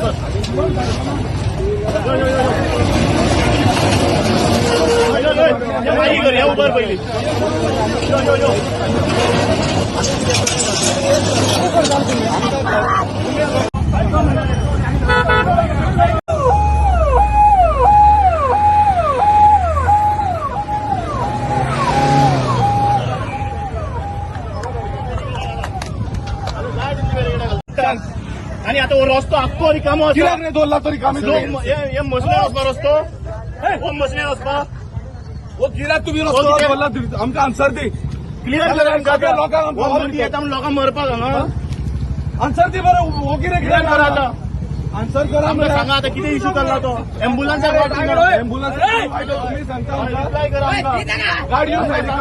कर. यो, यो, यो, यो. यो, यो, यो, मागी कर, या उबर पहिली. यो, यो, यो. आणि आता हो रस्तो आख्खो रिकामो आसा. कित्याक रे दवरला तो रिकामी? लोक हे हे मसण्यार वचपा रस्तो, हो मसण्यार वचपा. हो कित्याक तुमी रस्तो दवरला? आमकां आन्सर दी. क्लियर करा आमकां. सगळ्या लोकांक आमकां हो मदीं येता म्हूण लोकांक मरपाक हांगा. आन्सर दी बरं, हो कितें? कित्याक करा आतां? आन्सर करा. आमकां सांगा आतां कितें इशू चल्ला तो एम्बुलन्साक. एम्बुलन्स तुम्ही सांगता आमकां? रिप्लाय करा आमकां. गाडयो सायडीक.